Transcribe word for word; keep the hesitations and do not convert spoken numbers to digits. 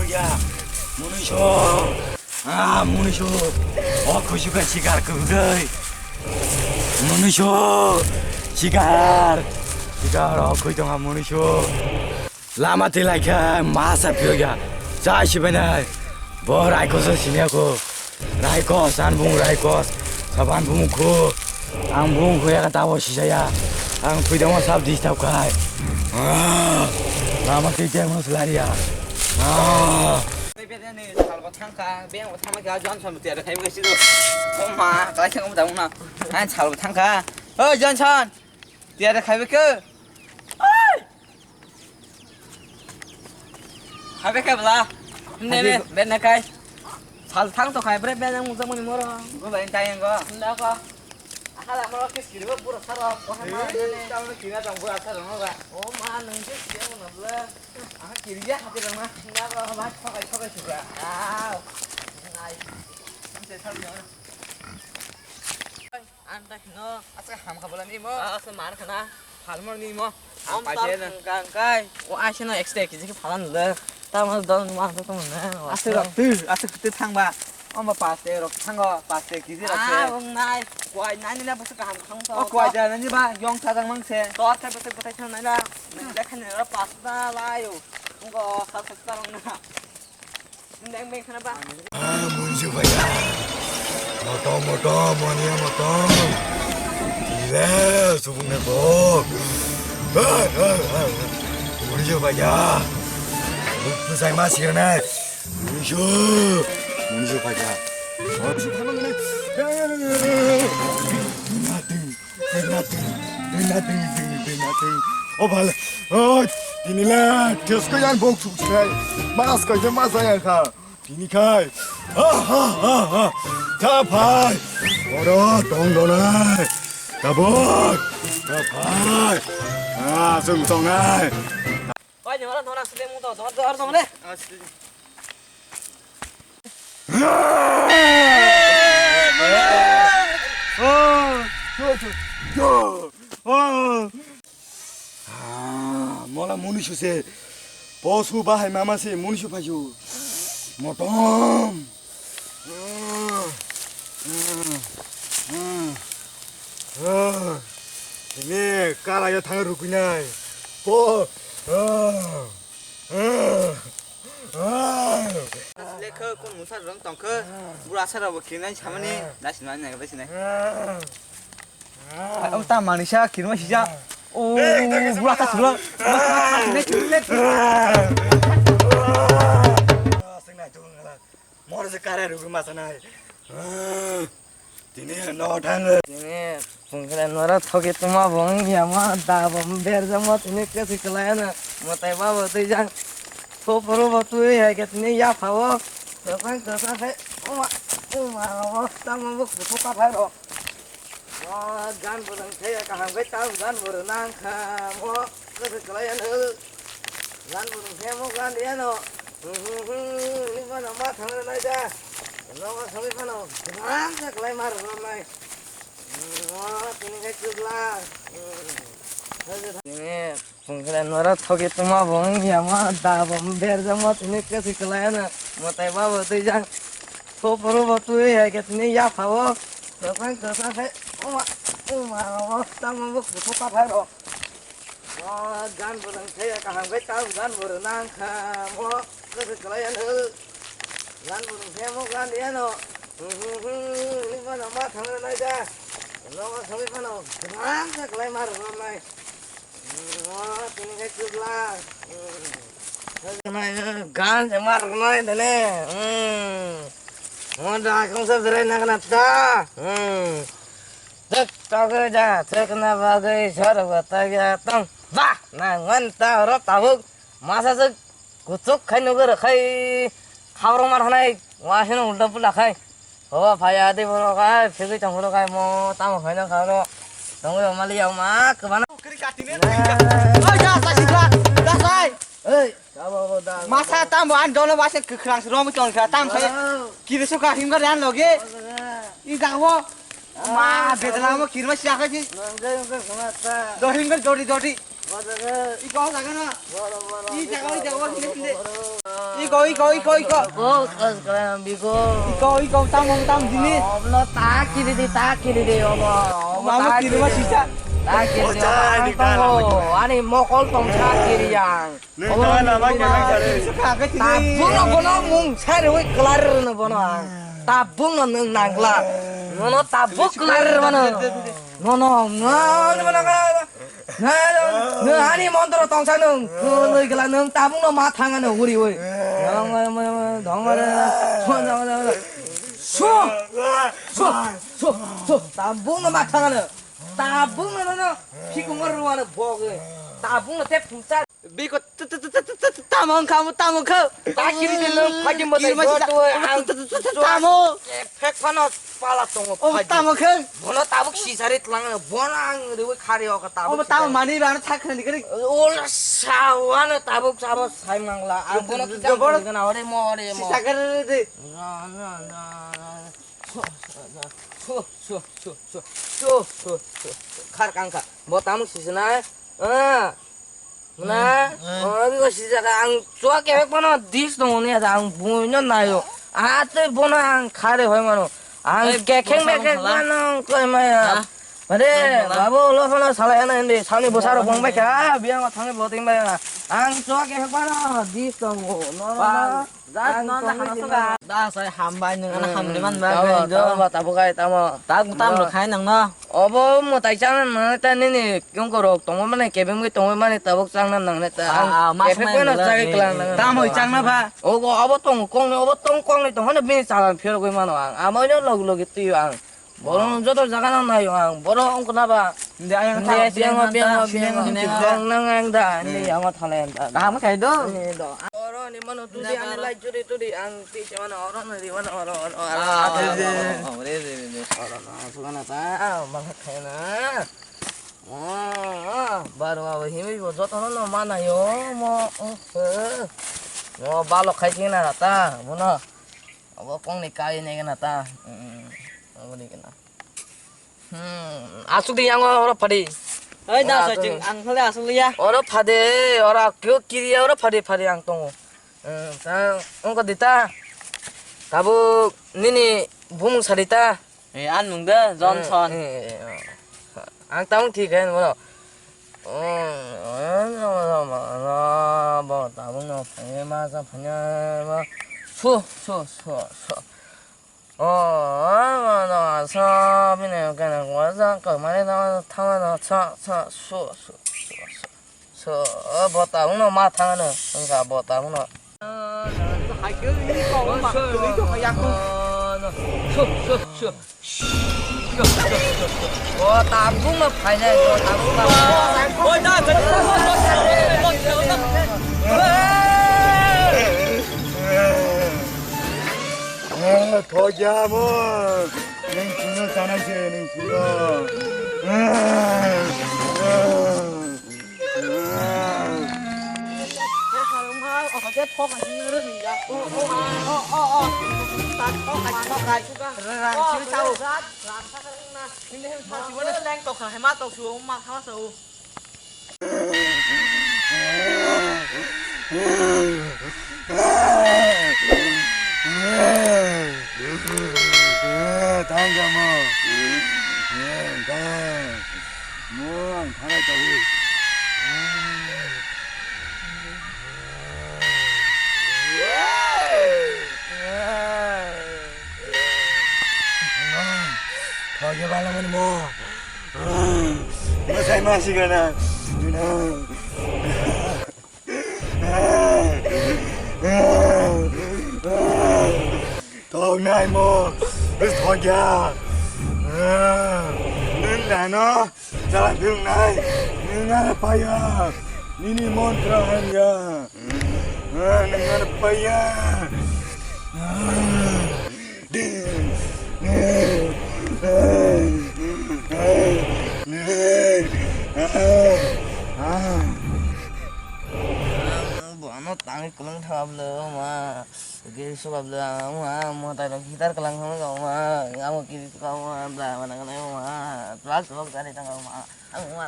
Ya, munuisu. Ah, munuisu. O khuisuka sikar kwbgwi. Munuisu. Sikar. Sikar o khui tonga munuisu. Lama twi lai khe masa phiyok ya. Chai sibainai. Bo raikos siniya ko. Raikos, ang bung raikos. Saban bung khu. Ang bung khu ya tabo sisaya. Ang phuidamo sab disturb khai. Ah. Lama twi temo selari ya. Ah. Bebedeni salbo thangkha, bengbo thangma kha, Johnson bo tiyar khai bwkha sido. O ma, kaisa kamo dauna. Ang salbo thangkha. O Johnson, tiyar khai bwkha. Oi! Habe ke bla. Ne ne, ben ne kai. Sal thang to khai bre ben ang mujang mani moro. Go bai tai ang go. Nda ko. Akala moro ke kiri go pura saro. Ko ha ma ne ne. Tamo kina tong pura saro no ga. O ma nung je kiri mo na bla. Aha kiri ya hati rang ma. Nda ko ma thokai thokai sura. Ah. Nai. Ang se sal no. Anta kheno. Asa ham kha bola ni mo. Asa mar khana. Phalmor ni mo. Om tar khang kai. O aise no extra kiji khe phalan le. Tamo don ma to tong na. Asa rok tu, asa tu thang ba. Om ba paste rok thang go, paste kiji rok se. Ah, ong nai. Kwai nani na busu kaham khang to. O kwai ja nani ba, yong sa jang mang se. Tor khai busu butai thang nai la. Nang ja khan ra pasta la yo. Ngo sa sa ta rong na. Beng beng khana ba. Ah, munju bhaiya. Motom, motom, moniya motom. Tile, subung ne bo. Ah, ah, ah. Munju bhaiya. Pusai ma sirnai. Munju. Munju bhaiya. Munju khana ngene. Nothing. Nothing, nothing, nothing. O bhale, o, tini le, test ko yang bok suk suk hai. Mas ko je mas ya kha. Tini khai. Ha, ha, ha, ha. Ta phai. Oro tong donai. Ta bok. Ta phai. Ah, sung tong nai. Oi, ni wala thona sile mu to, dor, dor, dor, ne. Ah, mola munuisu se. Posu bahai mama se munuisu phaisu. Motom. Ini kala ya thang rukuinai. Po. Lekha kun musa rong tongkha. Bura sara bo kinai samani. Dasi nai nai dasi nai. Om ta manisa kirma sija. O bura ta sura. Mor se kare rugu masa nai. Tini no thang. Tini pungkre nora thoki tuma bong yama da bom ber jamo tini kasi kelai na matai ba bo tui jang. Ko poro bo tui hai ke tini ya phawo. Kasang kasang hai. Uma uma bo tamo bo kutu ka phai ro. Mo gan bo nang thai kaham kai tamo gan bo nang kha mo kasi kelai na. Gan bo nang thai mo gan ya no. Ni ma na ma thang na ja. No ma thang ma no. Gan sa kelai mar ro nai. Tini khai kwbla. Tini pungkre nora thoki tuma bong yama da bom ber jamo tini kasi kelai na matai ba bo tui jang. Ko poro bo tui hai ke tini ya phawo. Kasang kasang hai. Uma uma tamo bo kutu ka phai ro. Mo gan bo nang thai kaham kai tamo gan bo nang kha mo kasi kelai na. Gan bo nang thai mo gan ya no. Ni ma na ma thang na ja. No ma thang ma no. Gan sa kelai mar ro nai. Mo tini khai kwbla. Gan sa mar ro nai dane. Mo da kong sa berai na kana ta. Tek ta ga ja tek na ba ga sar ba ta ga tang. Ba na ngan ta ro ta bu. Masa se kuchuk khai nugo rwkhai khabrok mar hanai wa hino ulta pulta khai. Hoba phai adi bono khai phigwi tong bono khai mo tamo khaina khano tongwi mali ya ma kwbana. Kri kati ne. Oi ya sa sikla da sai. Ei, tamo bo da. Masa tamo an dono masa kwkhwrang se romwi tong kha tam khai. Kiri suka himga ran loge. I dago. Ma bedla mo kirma siya khai. Nang jai ungkha khama ta. Dori himga dori dori. Iko jaga na. Iko jaga, iko jaga. Iko, iko, iko, iko. Biko, kas kala biko. Iko, iko, tamo, tam dini. Oblo ta kiri di, ta kiri di, obo. Obo mama ta kiri kiri ma di. Sisa. Ta kiri di, obo, ang tongo. Ani mokol tong sa kiri yang. Neng obo ta lama kiri kiri. Sika ke sini. Tabung no bono mung sari wi kelar no bono ang. Tabung no neng nangla. Nono tabuk kelar mano. Nono, nono, nono, nono. Nang, nang ani montro tongsa nung. Nung gela nung tabung no ma thanga nung uri uri. Dong, dong, dong, dong, dong. Su, su, su, su, su. Tabung no ma thanga nung. Tabung no, no, no. Phikung ruwa no bog. Tabung no te phungsa. Biko t-, t-, t-, t-, t-, t-, tamo wngkha, omo tamo wngkha? Takiri de nung phagi mo dai. Kirima sisa. Tamo. Phek phano pala tongo. Omo phagi. Tamo wngkha? Bono tabuk sisari tlang, bono ang rewe khari oka tabuk. Omo tamo sisari. Mani bana thakra ni kari. Ola sawano tabuk sabo sai mangla. Ang bono kisa. Jobor. Gana ore mo, ore mo. Sisa kare de. Na, na, na, na. So, so, so, so. Khar kangkha. Bo tamo sisina. Ah. Na, hmm, hmm. Oh, biko sijak ang chua kebek phano dis tongo ni ada ang buino nayo. Ah, tei bono ang khare hoi mano. Ang ei, kekheng bosong bekheng sala. Phano koi maya. Ha? Mare, bosong sala. Babu, lo phano salai ana hindi. Sani bosaro bong bai kha, biang ma thangni boting bai. Ang chua kebek phano dis tongo. No, no, no. Ba, ang da, tongwi hano sini. Da, sai hambai nung, ano, hmm, hamri man ba, tamo, bai, do. Tamo, tamo kai, tamo. Tak, tam lo khai nang no. Obo mwtai chana nang ta nini kung ko rok tongma mane kebeng bai tongma mane tabuk changna nang ne ta. Ah, ah, mas kebeng mai bai no nang chagwi le. Klang nang. Tamo changna ba. Ogo obo tong kong ni, obo tong kong ni tong hano bini chalan phero goi mano ang. Amo no log log twi ang. Borok joto jaga nang nayo ang. Borok ongkona ba. Hindi, ayang. Hindi, tao, biang, biang, biang, biang, biang, biang. Nang ang da, hindi, hmm, amo thale ang da. Kaham khai do? Hindi do. Oro ni mano tudi, ani lai churi tudi ang ti chamana oro na di mana oro, oro, oro. Ah, oro, oro, oro, oro, oro, oro. Oro na, sugana ta, ah, mangkha khai na. Ah, ah, baru abo himi bo joto no, no mana yo, mo, uh, eh. Mo balok khai kina ta, mo na. Abo kong ni kai ne na ta. Mm, abo ni kina. Hmm, asuk di yang oro phadi. Oi, da, oro sa asuk ching, di. Ang hole asuk liya. Oro phade, oro kyo kiriya, oro phade, phade ang tongo. Hmm, ta, ongko dita. Tabuk nini bumung sarita. Eh, an mung de, Johnson. Eh, eh, eh, oh. Ang tabuk thik hai, bono. Oh, bo tabuk no phai ma sa phai ma. Su, su, su, su. Oh, ano, so, bini gana kuasa, kemari no, thangano, so, so, so, so, so, so. So, bo tabuk no ma thangano, wngkha bo tabuk no. So, so, so. Bo tabuk no phainai, bo tabuk no. Ah, thokya mo. Neng kuno tanai se, neng kuno. Tangga mo. Mo ang thanai tabuk. Thokya bala mani mo. Masai masi gana. Tongnai mo. Thokya. Nung nano. Jalan nungnai, nungnai paya, nini montra hanya, nungnai paya. Bono tangwi kwlwng thangablo ma. Giri sukabla, ama, ama, tai rok guitar kalang khamai kha, ama, amo kiri suka, ama, bla, mana kana, ama, drugs rok jani tang, ama, ama,